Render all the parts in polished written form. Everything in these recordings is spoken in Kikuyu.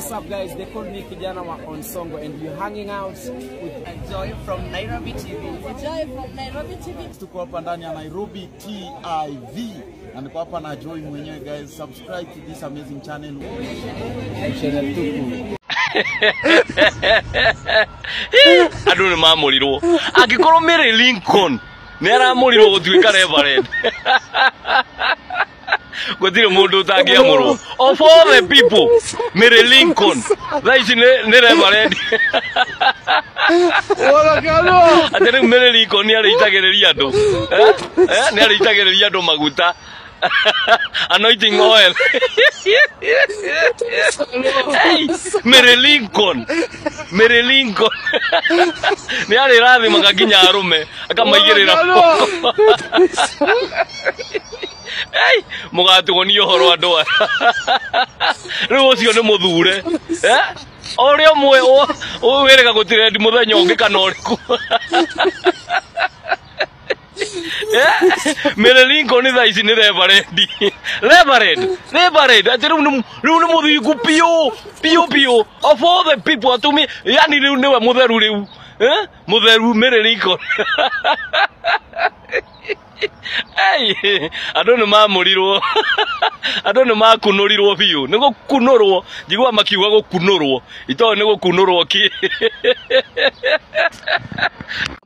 What's up guys, they call me Kijana wa Onsongo and we're hanging out with Joy from Nairobi TV. Joy from Nairobi TV. Tuko hapa ndani ya Nairobi TV na niko hapa na Joy mwenyewe guys. Subscribe to this amazing channel. Channel tupu. Andũ nĩ mamũrirwo angĩkorwo Mary Lincoln nĩ aramũrirwo gũtuĩka reverend gũtirĩ mũndũ ũtangĩamũrwo. Of all the people, Mary Lincoln thaa ici nĩ reverend. Atĩ rĩu Mary Lincoln nĩ arĩitagĩrĩria andũ, nĩ arĩitagĩrĩria andũ maguta, anointing oil. Hey, Mary Lincoln, Mary Lincoln nĩ arĩrathimaga nginya arũme akamaigĩrĩra. Hey, mũgatuonia ũhoro andũ aya. Rĩu ũcio nĩ mũthure ũrĩa ũmwe wĩrĩga gũtirendi mũthenya ũngĩ kana ũrĩkũ. Mary Lincoln thaa ici nĩ reverend. Reverend, reverend atĩ rĩu nĩ mũthingu piũ piũ piũ. Of all the people atumia, yani rĩu nĩwe mũtheru rĩu, mũtheru Mary Lincoln. Hey, andũ nĩ mamũrirwo, andũ nĩ makunũrirwo biũ. Nĩ gũkunũrwo, njiguaga makiuga gũkunũrwo, itoĩ nĩ gũkunũrwo kĩ.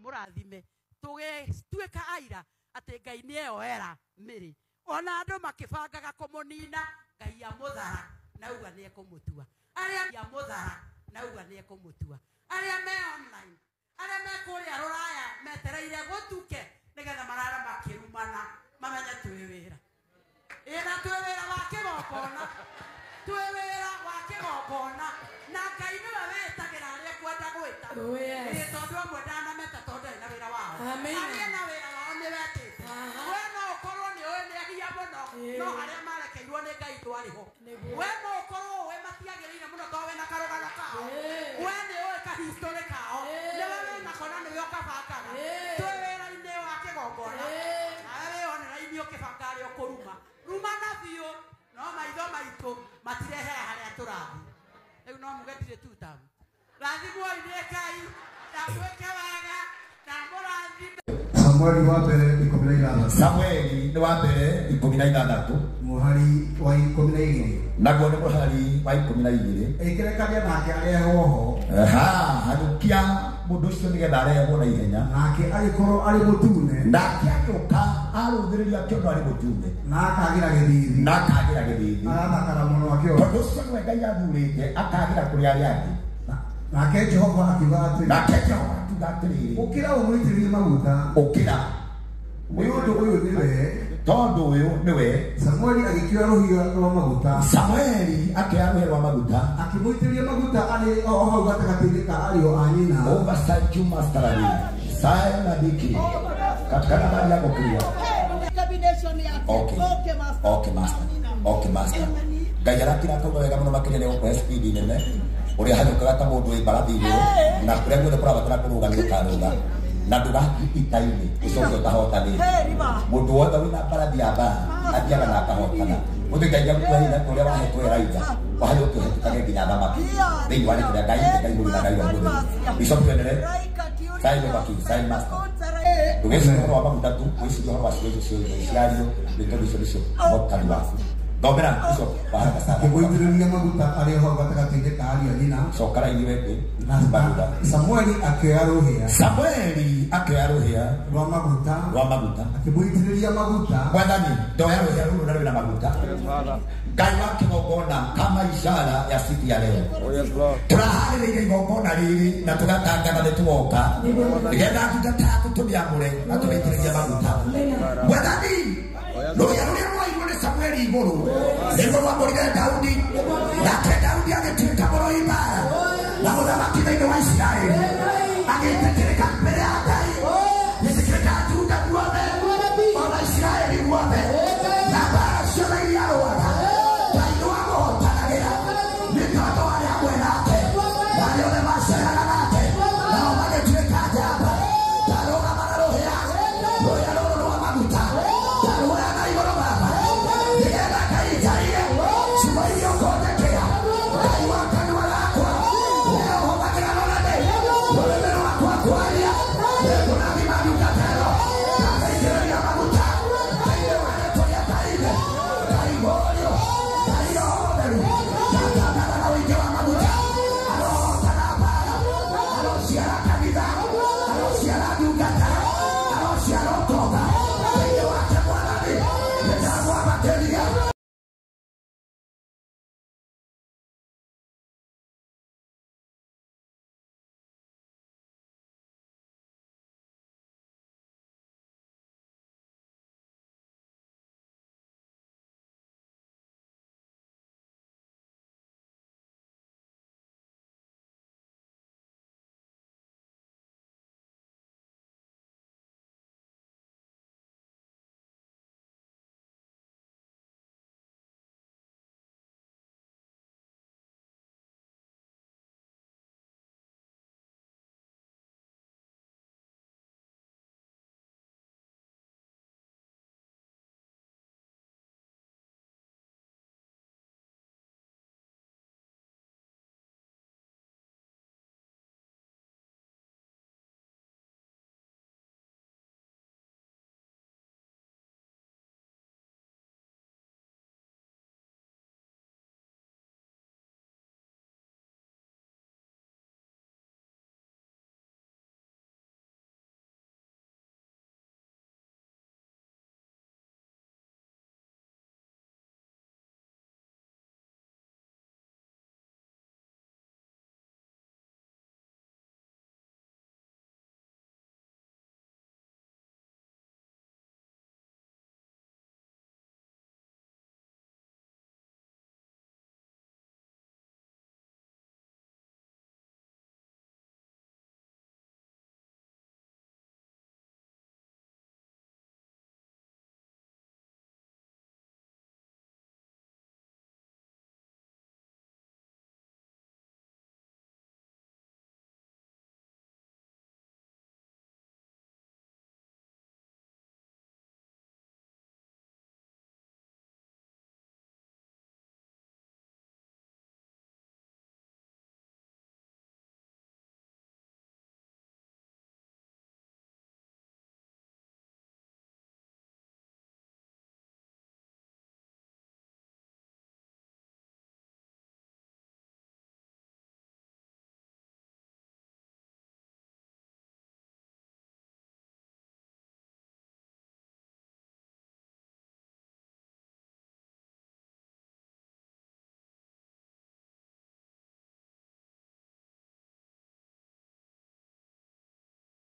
Mũrathime tũgĩtuĩka aira atĩ Ngai nĩ eyoera mĩrĩ. Ona andũ makĩbangaga kũmũnina, Ngai amũthara na auga nĩ ekũmũtua. Arĩa amũthara na auga nĩ ekũmũtua. Arĩa me online, arĩa me kũrĩa rũraya metereire gũtuke nĩgetha marara makĩrumana mamenye twĩ wĩra. Ĩ na twĩ wĩra wa kĩgongona, twĩ wĩra wa kĩgongona na Ngai nĩwe wĩtagĩra arĩa ekwenda gwĩta. Ĩ tondũ amwe ndanameta tondũ ndarĩ na wĩra wao. Arĩa na wĩra wao nĩ wetĩte. We no ũkorwo nĩ ũĩ nĩ agia mũno, no harĩa marekeirwo nĩ Ngai ndwarĩ ho. We no ũkorwo ũĩ matiagĩrĩire mũno tondũ wĩna karũgano kao. We nĩ ũĩ kahistorĩ kao. Nĩwe wĩnako na nĩwe ũkabangaga. Twĩ wĩra-inĩ wa kĩgongona. Nawe wĩ online ũkĩbanga arĩa ũkũruma. Rumana biũ, no maitho maitũ matirehera harĩa tũrathiĩ. Rĩu no muge ndirĩ tu tamu. Rathimwoi nĩ Ngai, na mwĩke wega, na mũrathime. Samueli wa mbere 16. Samueli nĩ wa mbere 16. Mũhari wa 12. Naguo nĩ mũhari wa 12. Ĩkĩrekagia nake arehwo ho. Hanyũkia mũndũ ũcio nĩgetha arehwo na ihenya. Nake agĩkorwo arĩ mũtune. Nake agĩũka arũthĩrĩria akĩona arĩ mũtune. Na akagĩra gĩthiithi. Na akagĩra gĩthiithi. Arathakara mũno akĩona. Tondũ ũcio nĩwe Ngai athurĩte akagĩra kũrĩ arĩa angĩ. Nake Jehova akiuga atĩrĩ. Nake Jehova akiuga atĩrĩrĩ. Ũkĩra ũmũitĩrĩrie maguta. Ũkĩra. Nĩ ũndũ ũyũ nĩwe. Tondũ ũyũ nĩwe. Samueli agĩkĩoya rũhiũ rwa maguta. Samueli akĩoya rũhiũ rwa maguta. Akĩmũitĩrĩria maguta arĩ o hau gatagatĩ-inĩ ka ariũ a nyina. Oversight Juma Starari. Sayo na Diki. Katika nambari yako clear. Okay. Okay master. Okay master. Ngai arakira kauga wega mũno makĩria nĩ gũkũhe speed nene. Ũrĩa hanyũkaga ta mũndũ wĩ mbarathi igũrũ na kũrĩa guothe kũrabatara kũrũga nĩ ũkarũga na ndũgathiĩ ita-inĩ ũcoke ũtahotanĩte. Mũndũ wothe wĩna mbarathi ya mbara athiaga na akahotana. Mũndũ Ngai agũkũhe hinya ta ũrĩa wahetwo Elijah wahanyũke ũhetũkage nginya thamaki thĩinĩ wa rĩtwa rĩa Ngai Ngai mũrũ na Ngai wa mũthĩ. Bishop tuendelee. Sign over key, sign master. Ndũgecirie ũhoro wa maguta tu, wĩcirie ũhoro wa ciũria icio ciothe ciario nĩ tondũ icio nĩcio ũhotani waku. Thomera Bishop wa haraka sana. Akĩmũitĩrĩria maguta arĩ o hau gatagatĩ-inĩ ka ariũ a nyina. Coka raini wendĩ. Samueli akĩoya rũhĩa. Samueli akĩoya rũhĩa rwa maguta. Rwa maguta. Akĩmũitĩrĩria maguta. Mwathani, ndoya rũhĩa rũrũ na rwĩna maguta. Ngai wa kĩgongona kama ishara ya siku ya leo. Tũraharĩrĩirie igongona rĩrĩ na tũgatangatha nĩ tũgoka nĩgetha ndungata yaku tũmĩamũre na tũmĩitĩrĩrie maguta. Mwathani, rũhĩa rũrĩa rwairwo nĩ Samueli igũrũ nĩruo rwamũrire Daudi nake